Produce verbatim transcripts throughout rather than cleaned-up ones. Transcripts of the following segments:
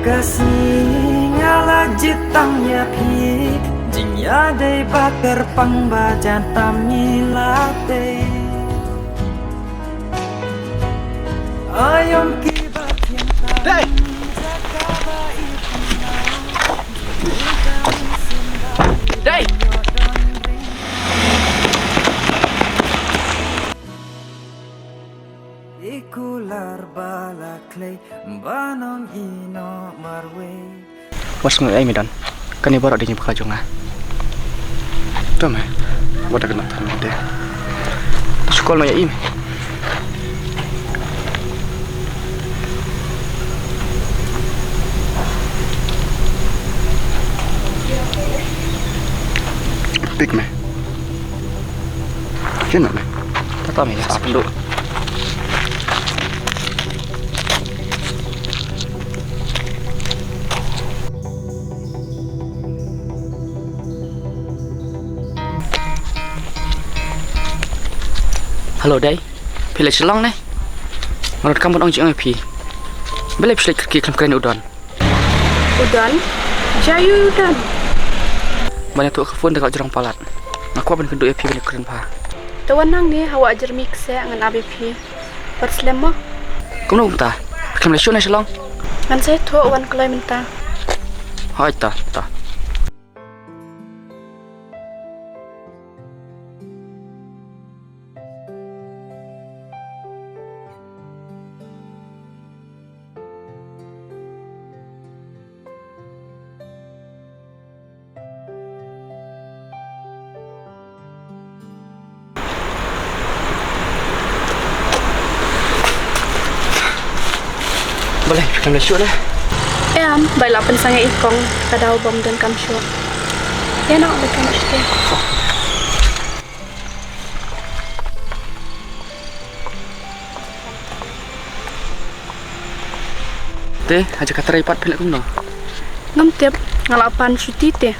Ka sngi nga la jied tang ïa phi, jingïadei ba kyrpang ba jan tam ngi la tei. Aïom ki ba thiang tam. Dei! Dei! Ikular ba la klei ba nong ino marwei. Wat sngew ei me don. Kane baroh dei jingpyrkhat jong nga. To me. Wat da kynmaw than me te. To shu call noh ïa i me. Pick me. Kena me. Tata me ïa. Sa pynduh. Hello, Dei. Phi leit Shillong ne? Nga donkam ban ong jingong ïa phi. Balei phi leit kyrkieh khlem kren ïa u Don? U Don? Jia aïu u Don? Ban ïathuh ka phone da ka jrong palat. Nga kwah ban kynduh ïa phi ban ïakren bha. Te wan hangne ha wah Jeremy kseh ngan ap ïa phi. Wat slem mo. Kumno kumta? Phi khlem leit shuh ne Shillong? Ngan sa ïathuh wan kloi mynta. Hooid ta, ta. Balei phi khlem leit shuh ne? Em, ba i la pynsang ïa i kong, ka daw bym donkam shuh. Ïa noh, ba khlem leit shuh. Te, ha jaka trei pat phi leh kumno? Ngam tip, nga la pan shuti te.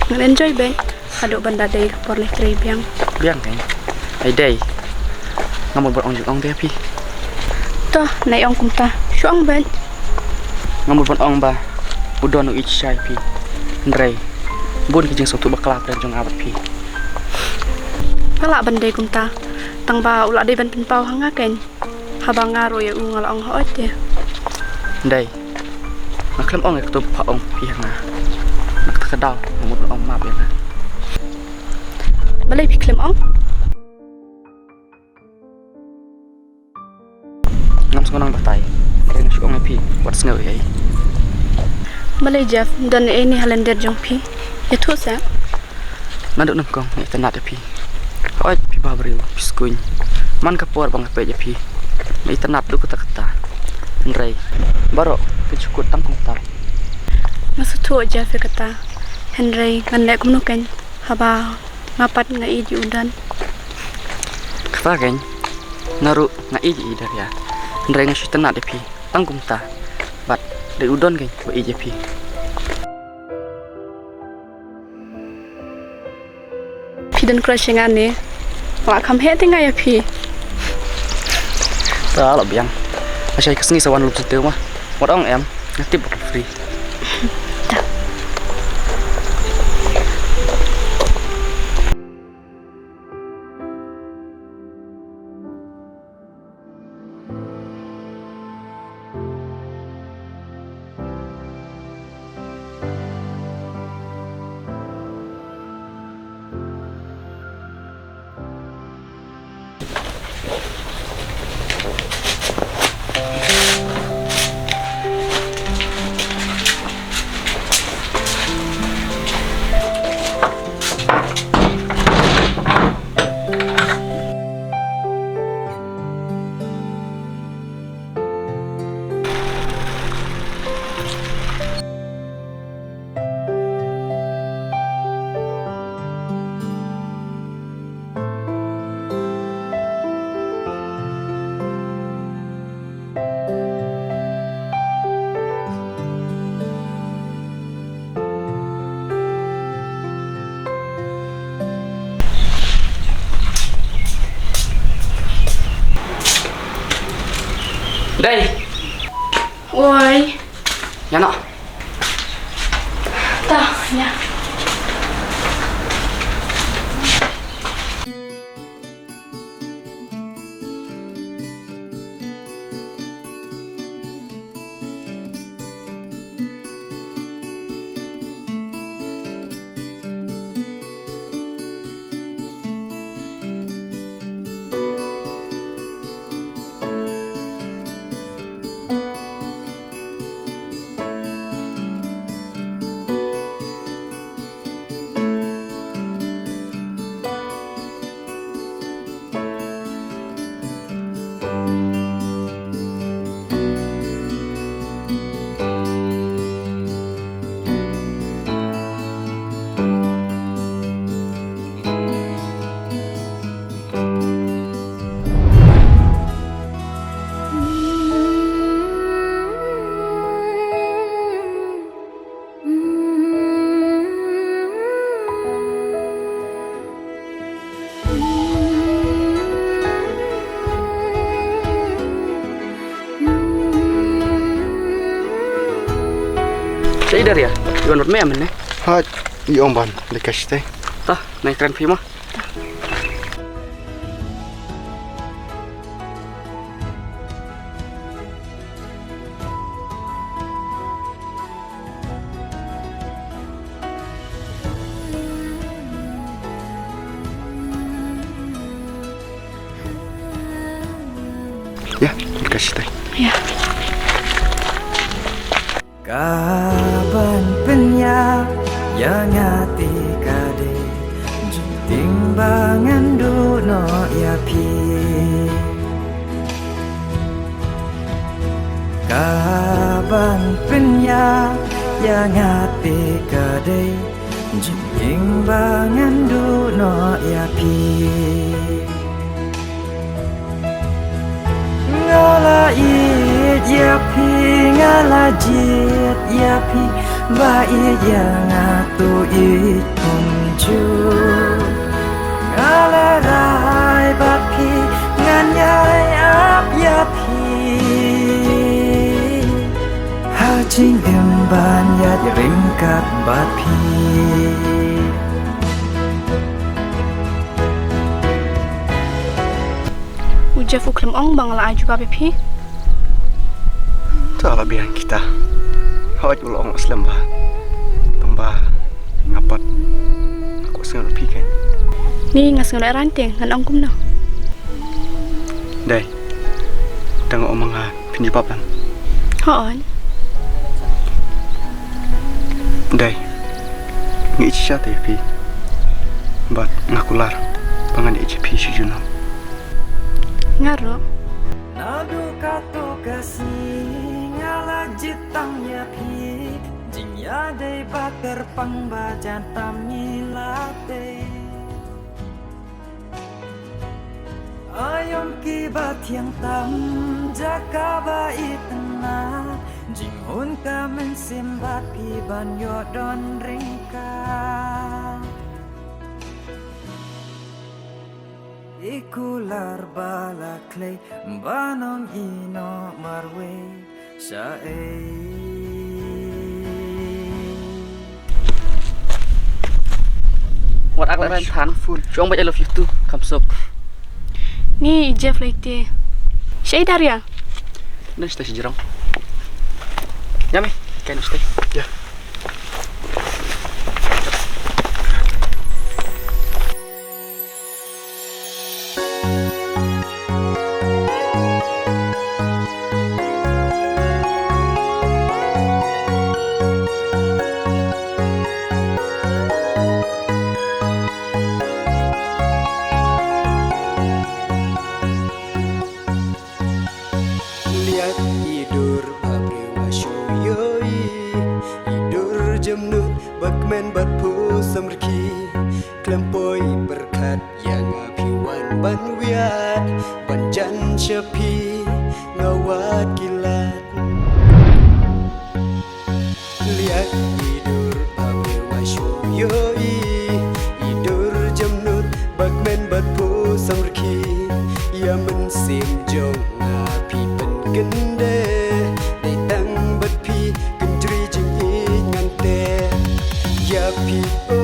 Ngan enjoy beit haduh ban da dei ka por leh trei biang. Biang kein. Ai dei. Nga mut ban ong jingong te ïa phi. To, nai ong kumta. Shu ong beit. Nga mut ban ong ba u Don u ïeit shisha ïa phi. Hynrei bun ki jingsngewthuh bakla hapdeng jong nga bad phi. Nga lah ban dei kumta. Tang ba u la dei ban pynpaw ha nga kein. Haba nga ruh ïa u nga la ong hooid te. Dei. Nga khlem ong ïa kato ba pha ong phi ha nga. Na kata ka daw nga mut ong map ïa nga. Balei phi khlem ong? Ngam sngewbha nang batai. Nga shu ong ïa phi wat sngew ei ei. Balei Jeff, don ei ei ne ha lyndet jong phi? Ïathuh seh. Naduh nyngkong nga itynnad ïa phi. Hooid phi bhabriew, phi skuiñ. Man ka por ba nga peit ïa phi nga itynnad duh katta katta. Hynrei baroh kin shu kut tang kumta. Nga sngewthuh Jeff ïa kata. Hynrei ngan leh kumno kein haba nga pat nga ïeit ïa u Don. Kata kein, nga ruh nga ïeit ïa i Daria. Hynrei nga shu itynnad ïa phi tang kumta. Bad dei u Don kein ba ïeit ïa phi. Phi don crush ïa nga ne? Nga la kham heh te nga ïa phi. Ta la biang. Nga shai ka sngi sa wan lum sente ma. Wat ong em, nga tip ba ka free. Dei. Woi. Ïa noh. Shaei Daria, i wan bad me mynne? Hooid, i ong ban leit kai shatei. Ta, nang kren phi mo. Ïa, ka shatei. Ïa. Ka ban pynïap ïa nga te ka dei jingtieng ba ngan duh noh ïa phi. Ka ban pynïap ïa nga te ka dei jingtieng ba ngan duh noh ïa phi. Nga la ïeit ïa phi, nga la jied ïa phi, ba ïeit ïa nga to ïeit kumjuh. Nga la rai bad phi, ngan ïai ap ïa phi. Ha jingim ban ïaid ryngkat bad phi. U Jeff u khlem ong ba nga la ai jubab ïa phi. To la biang kita. Hooid u la ong slem bha. Tang ba nga pat nga kwah sngewthuh phi kein. Ni nga sngewthuh rang te ngan ong kumno. Dei. Tang ong ma nga phin jubab lang. Hooid. Dei. Nga ïeit shisha te ïa phi. Bad nga kular ba ngan ïeit sha phi shi junom. Nga ruh. Naduh kato ka sngi nga la jied tam ïa phi. Jingïadei ba kyrpang ba jan tam ngi la tei. Aïom kiba thiang tam jaka ba itynnad. Jinghun ka mynsiem bad phi ban ïoh don ryngkat. I kular ba la khlei ban ong ïehnoh marwei shaei. Wat ak la ran than phone. Shong ba I love you too. Kam sok. Ni Jeff lai te. Shaei Daria. Nang shatei shi jrong. Ïa me, kan shatei. Ïa. Liat i dur ba briew nga shu ïohi, i dur jemnud ba kmen bad phu samrkhie. Khlem poi pyrkhat ïa nga phi wan ban wiat, ban jan sha phi nga wad ki lad. Liat i dur ba briew nga shu ïohi, i dur jemnud ba kmen bad phu samrkhie. Ïa mynsiem jong nga phi pynkyndeh, dei tang bad phi kynjri jingïeit ngan teh. ïa phi.